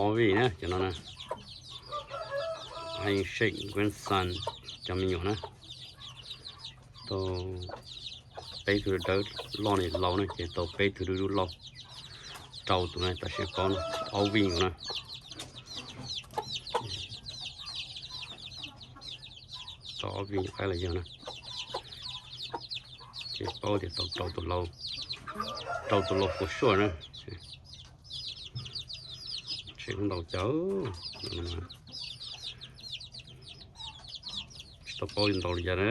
Ob vij na cov no na, Isaac Grandson cov me nyuam na, tau peb tug dawb loj ni laus na ces tau peb tug dub dub loj, rau tus na tam sim paub na, ob vij nyuam na. Tau ob vij nyuam qaib los yog na, ces paub tias tau rau tus laus, rau tus laus for sure na. Tsev kuj ntaus cas, tsis tau paub yuav ntaus li cas na.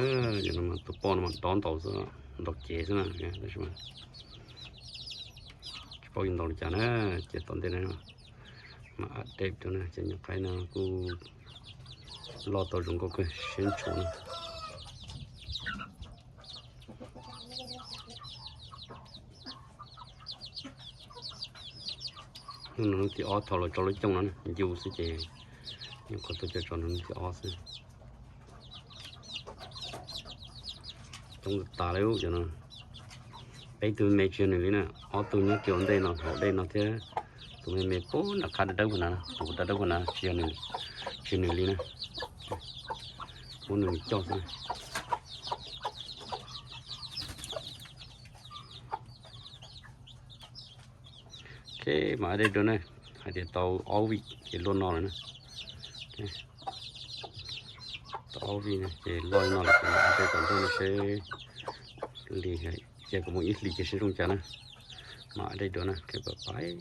Tus poj no mas dob ntaus xwb, ntaus cev xwb na, tab sis mas tsis paub yuav ntaus li cas na. Ces tom ntej no mas update rau na, ces nyuam qaib no kuj loj tau zoo nkauj kawg, siab ntshua na. Hnub no hnub thib ob thaum lawv tso lub cooj no na, ncu xwb ces nyuam qhuav tuaj coj tso no hnub thib ob xwb. Coob tas li cov no. Peb tug me tsis yog nws li na, ob tug nyob kiag ua ntej no hauv dej no thiab. Tus me me puag nram qab dawb dawb puag na, tus dawb dawb puag na tsis yog nws, tsis yog nws li na. Muab nws coj xwb. Ok, mam update dua na, hais tias tau ob vij ces luaj no lawm na. Tau ob vij na ces loj li no lawm, ces mam update tom ntej no seb li, cia kuv mus ib hlis ces seb zoo cas na. Mam update dua na, ok, bye bye.